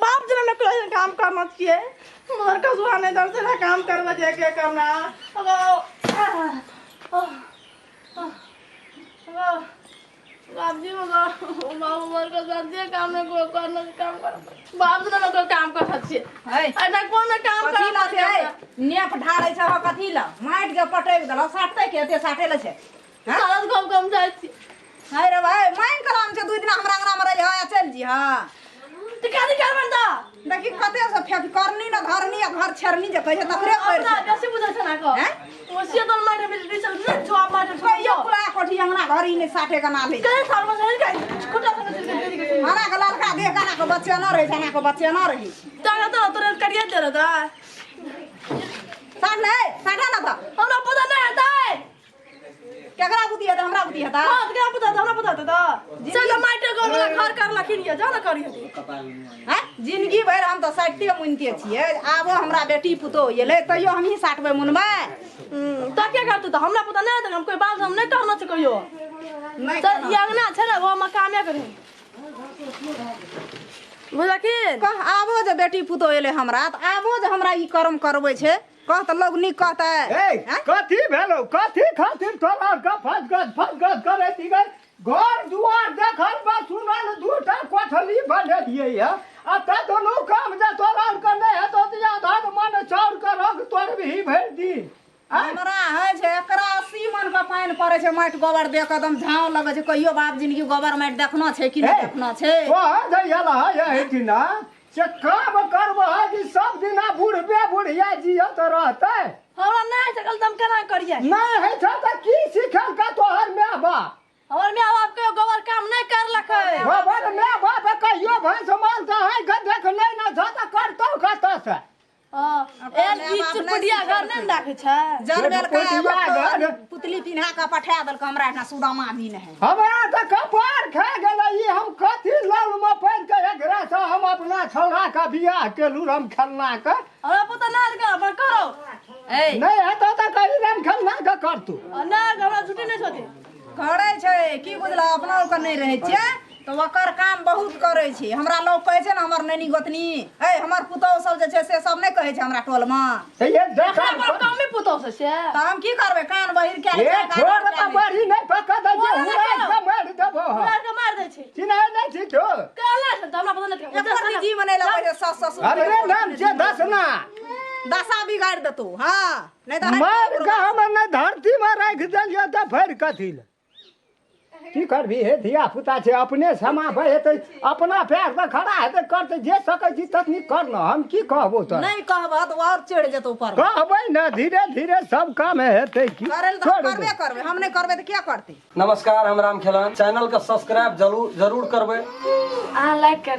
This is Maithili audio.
बाप जना ने कोई काम करना छियै मगर कसुआ नहि दर से काम करबे जे के करना अगो बाबजी मगर बाबू मर के साथ जे काम नहीं कोई करना काम कर बाप जना ने कोई काम कर छियै है एना कोन काम कथी कर ला छै नेप ढारै छै कथी ला माटि के पटकि देलक साटतै के एते साटे ले छै सारा कम कम जाइ छी है रे भाई माइन कलाम छै दुई दिना हमरा अंगना में रही आ चल जी हां तऽ कथी करबन तऽ देखी कते से फेक करनी न धरनी आ घर छेरनी जे कहै छै तकरे कर अपना बेसी बुझै छै ना कह हैं? ओसिए तो मारे मिल बिसल ने जवाब मारे कहियो कुला कोठी अंगना घर ही नहीं साटे के ना ले कहे साल में सही खुटा से चल के हमरा के लड़का देख के ना के बच्चे न रहे छै ना के बच्चे न रही तारा तो तोरे करिए दे रहा साट ले साटा ना त हमरा पता नहीं हेतै केकरा बुद्धि हेतै हमरा बुद्धि हेतै हां तऽ केकरा पता हेतै हमरा पता हेतै तऽ चल माइटे गोर वाला घर कर लखिन ये जा ना करी हेतै हैं जिंदगी भरि हम तऽ साटिते मुनिते छियै आबो हमरा बेटी पुतोह एलै तैयो हमही साटबै मुनबै तऽ के करतै तऽ हमरा पता नहि हेतै हम कोई बात हम नहि कहना छै कहियो नहि तऽ ई अंगना छै ने वो हम कामे करी बुझलखिन कह आबो जे बेटी पुतोह एलै हमरा तऽ आबो जे हमरा ई कर्म करबै छै कह तऽ लोग नीक कहतै ए हैं? कथी भेलो कथी खातिर तोरा के फस गस फस गस करे थी गए घर दुआर देखल बा सुनल दूटा कोठली बनेलिए है आ ते दोनों काम जे तोरा आर के नहीं हेतो तऽ आधा मन चाउर के रंग तोड़ भी भरि दिन आँय? हमरा होइ छै एकरा 80 मन के पानि पड़ै छै माटि गोबर दे के एकदम झाँव लगै छै कहियो बाप जिंदगी गोबर माटि देखना छै कि नहि ए, देखना छै तोहर जे एल है एहिठिना से काम करबह कि सब दिना बुढ़बे बुढ़िया जियत रहतै हमरा नहि सकल तऽ हम केना करियै नहि होइ छै तऽ की सिखल का तोहर माय बाप हमर माय बाप के गोबर काम नहि करलक है गोबर माय बाप कहियो भैंस माल तऽ है के देखले न छ तऽ करतौ कतऽ से हाँ, एल ई चुपटिया घर नहि ने राखै छै जनमेल के पुतलिया घर। पुतली पिन्हा के पठा देलक हमरा एहिठिना सुदामा दिन है हमरा तऽ कपार खा गेलै ई हम कथी लौल मे पड़ि के एकरा से हम अपना छौड़ा के बियाह केलहुँ राम खेलना के हमरा पता नहि है अपन करो ए नहि हेतौ तऽ कही राम खेलना के करतौ आ नहि हमरा छुट्टी नहि छथि करै छै की बुझलह अपना ओकर नहि रहै छियै तऽ ओकर काम बहुत करै छै हमरा लोग कहै छै ने हमर नैनी गोतनी ए हमर पुतोहु सब जे छै से सब नहि कहै छै हमरा टोलमे तऽ ये देख एकरा पर कमे पुतौ से से तऽ हम की करबै कान बहिर कए ए छोड़ तऽ बड़ी नहि पकड़ दै छै बोला हुराइ ना के मारि देबो हम मार के मार दै छै चिन्है नहि छी तो कहला छै तऽ हमरा पता नहि एको रत्ती जी मे नहि लगै छै सास ससुर हमरे नाम छै दसना दशा बिगाड़ि देतौ हँ नहि तऽ मारि के हमर नहि धरती मे राखि देलियै तऽ फेर कथी लए की करबही हे धिया पुता छै अपने समाबै हेतै अपना पैर पर खड़ा हेतै करतै जे सकै छी ततनी कर न हम की कहबो तऽ नहि कहबह तऽ और चढ़ि जेतौ ऊपर कहबै ने धीरे धीरे सब काम हेतै की करै लए तऽ हम छोड़ दे करबे करबै हम नहि करबै तऽ के करतै नमस्कार हम राम खेलान चैनल के सब्सक्राइब जरूर जरूर करबै अहाँ लाइक कर